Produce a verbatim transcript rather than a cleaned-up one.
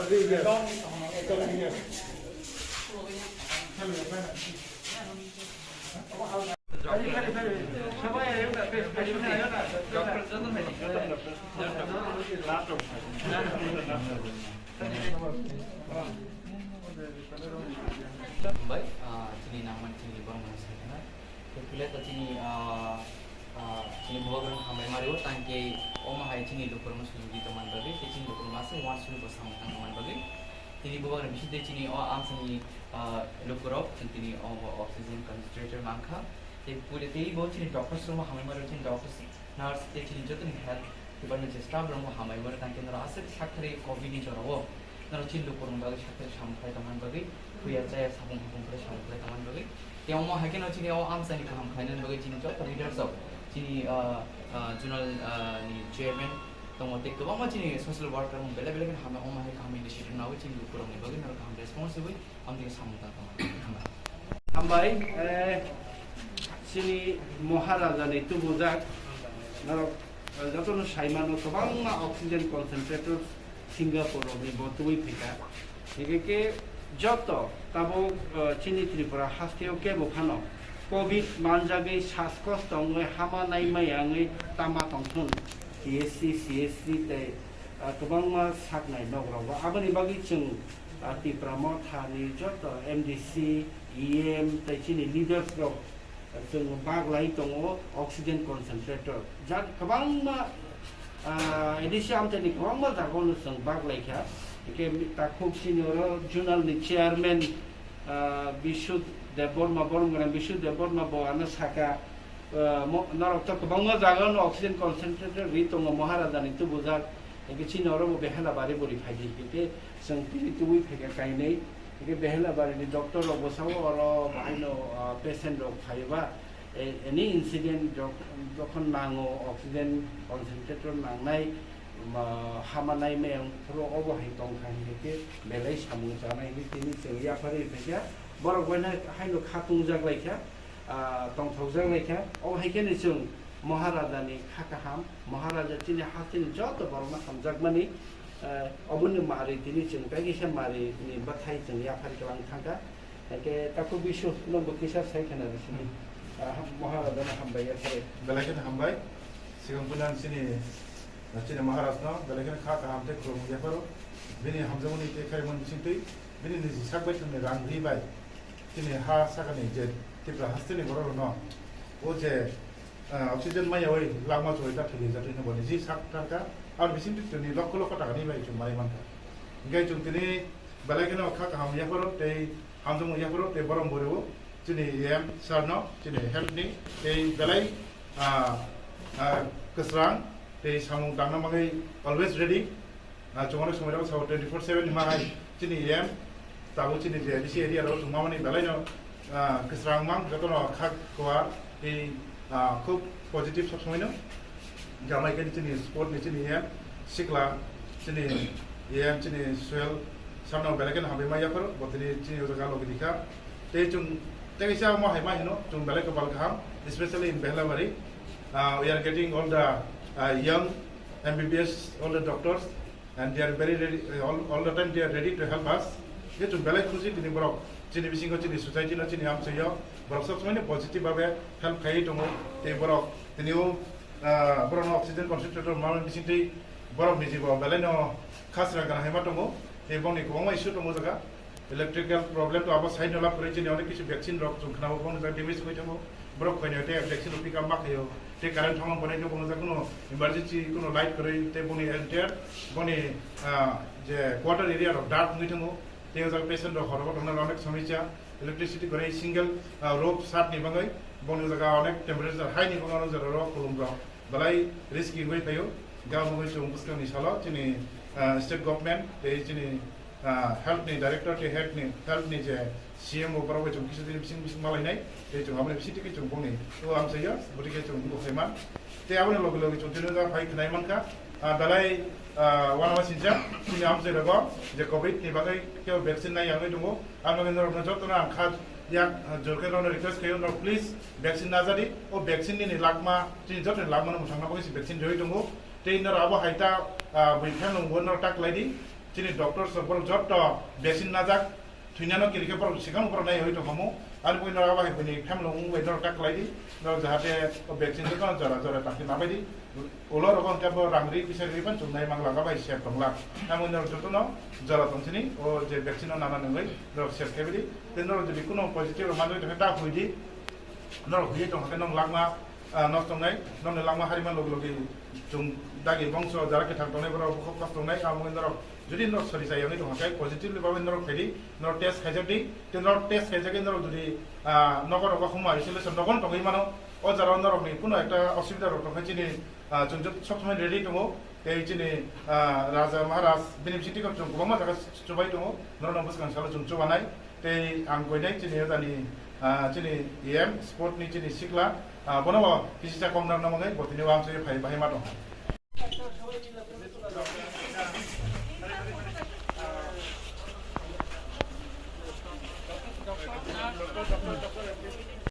Hambai, ah, chini nangmani chini borok mano sai kheno. Khe phile to chini, ah, ah, chini bubagrang hambai mario, tangke omo hai chini lukurokno sujudi tongmani bagwi, tei chini lukurok masa wansukni bo samung tang tongmani bagwi. Tini bubagrang bising tei chini o amsani, ah, lukurok, chwng tini omo oxygen concentrator mankha. Tei pule tei bo chini doctors rokno hambai mario, chini doctors, nurse tei chini jotoni health department ni staff rokno hambai mario, tangke norok aswk sakthari covid ni jorao norok chini lukurokni bagwi sakthari samung khlai tongmani bagwi, huya chaya sapung hapung khlai samung khlai tongmani bagwi. Tei omo hai kheno chini o amchaini kaham khlainani bagwi chini joto leaders rok, chini, ah, ah, zonal, ah, ni chairman tongo tei kwbangma chini social worker rok belai belai kheno hambai, omo hai kaham initiative nawi chini lukurokni bagwi norok kaham response rwui amtwi samung tang tongmani. Hambai. Hambai, eh, chini Maharaja ni tubujak norok, eh, jotono saimano kwbangma oxygen concentrator Singapore rokni bo tubui phaikha. Hingke ke joto tabuk, eh, chini Tripura hasteo kebo phano covid manjagwi saskosto wngwi hama naimaya wngwi tama tongthun T S C, C S C tei, eh, kwbangma saknai nok rogo. Aboni bagwi chwng, eh, Tipra Motha ni joto M D C, E M tei chini leaders rok chwng bak lai tongo oxygen concentrator. Jat kwbangma, ah, A D C amchaini kwbangma jagao no chwng bak lai kha. Hingke takhuk sini oro zonal ni chairman, ah, Bishu Debbarma, Boromgana Bishu Debbarma bo ano saka, ah, mo-, norok to kwbangma jagao no oxygen concentrator ri tongo Maharaja ni tubujak. Hingke chini oro bo Behelabari bori phaidi. Hingke chwng tini tubui phaikha kainwi. Hingke Behelabari ni doctor rok bo sao oro bahaino, ah, patient rok phaiba, eh, any incident jok-, jokhon nango oxygen concentrator nangnai, ma, hama naimaya wngphuru obo hai tongkha hingke belai samung chanai hinwi tini chwng yapharwi phaikha. Borok bai haino kha tungjak laikha, ah, tongthokjak laikha. Obo hai kheno chwng Maharaja ni kha kaham, Maharaja chini hasteni joto borokno hamjakmani, eh, oboni mari tini chwng tei kisa mari ni bwthai chwng yaphar kwlang thangkha. Hingke takhuk Bishu no bo kisa sai khna rw sini. Hmm. Ah, Maharaja no hambai yaphar. Belai kheno hambai. Sigang bunan chini, chini Maharaj no belai kheno kha kaham tei khulum yapharo. Bini hamjakmani tei khaimani bisingtwi bini niji sak bai thumni rang ri bai. Chini ha sakani je Tripura hasteni borok rok no o je ah, oxygen maya oi langma choi ta thili jatwi no boni ji sak thangka, ar bising twi tuni lokho lokho taka ni bai chwng manai mankha. Hingke chwng tini belai kheno kha kaham yapharo tei hamjakmung yapharo tei borom boro chini E M sir no chini health ni tei belai, ah, ah, kwsrang tei samung tangna bagwi always ready. Ah, chwng onek somoi rok sao twenty four seven ni ma hai chini E M, tabuk chini je A D C area rok chwng mamani belai no, ah, kwsrang mang joto no kha koa tei, ah, khub positive sob somoi no. Jamai khe chini sport ni chini E M sikla chini E M chini Suel samno belai khe hambai ma yapharo bo tini chini o jaga logi dikha. Tei chwng tei kaisa mo hai ma hino chwng belai kopal kaham, especially in Behlabari. Ah, we are getting all the, ah, young M B B S, all the doctors, and they are very ready, uh, all, all the time they are ready to help us. Je chwng belai khusi tini borok, chini bisingo chini society no, chini amchaio, borok sob somoi no positive babe help khaiwi tongo. Tei borok tini o, ah, borok no oxygen concentrator manwi bisingtwi borok niji bo belai no khasra gana hai ma tongo. Tei bongni kwbangma issue tongo jaga. Electrical problem to abo side no lab kwrwi chini onek kisu vaccine rok chwng khna o, bono jak damage wngwi thango, borok khoini tei vaccine rok pick up ma khaio, tei current thangma bonai khe bono jak kuno emergency kuno light kwrwi tei boni entire boni, ah, je quarter area rok dark wngwi thango, tei o jak patient rok horo tongna onek somosya, electricity kwrwi single, ah, rope short ni bagwi boni jaga onek temperature high ni bagwi onek jora rok khulum rok belai risky wngwi phaio, gabangwi chwng bwskangni salo chini, ah, state government tei chini ah, health ni director tei health ni, health ni je C M o borok bai chwng kisa tini bising bising malainai, tei chwng aboni bising twi chwng bongni o amchaio, bwtwi khe chwng nukhai man. Tei aboni logi logi chwng tini jora phai khnai mankha, ah, belai, ah, uanama sinjak chini amchai rogo je covid ni bagwi kebo vaccine nai yangwi tongo, aboni bagwi norokno jotono ang kha yak, ah, jor khe norokno request khaio, norok please vaccine najadi, o vaccine nini lakma, chini jotoni lakmano mwthangna bagwi se vaccine riwi tongo, tei norok abo hai ta, ah, bui phano norok ta khlai di. Chini doctor rok borok joto vaccine najak, thwinano kiri khe borok sikang borok nai hoi tongkhamu. Ani bui norok bai bini family wng bai norok tak khlai di, norok jahate o vaccine joto jora jora tangkhe nabai di. Ulo rok hwnkhe bo rang ri pisa ri phan chumnai mang laga bai sep tong lak. Ani bui norok jotono jora tong sini o je vaccine no nana nungwi norok sep khe bidi. Tei norok jodi kuno positive rok manwi tongkhe ta hui di. Norok hui tong khe nong langma ah, nosto wngnai, nokni langma harima logi logi chwng dagi bongso jara kwthang tongnai borok bukhuk kos tongnai, amo wngwi norok jodi norok sori chai wngwi tongkha khe positively babai norok phaidi, norok test khaijak di, tei norok test khaijak khe norok jodi, ah, nogo rogo huma isolation nogo tongwi mano, o jora o norokni kuno ekta osubida rok tongkha chini, ah, chwng joto sob somoi ready tongo, tei chini, ah, Raja Maharaj bini bisingtwi chwng kwbangma jaga chubai tongo, norokno bwskang salo chwng chubanai. Tei ang koinai chini jani, ah, chini E M sport ni chini sikla, ah, bono bo kisi cha kok narwkna mangwi bo tini uansugwi phai bahai ma tong.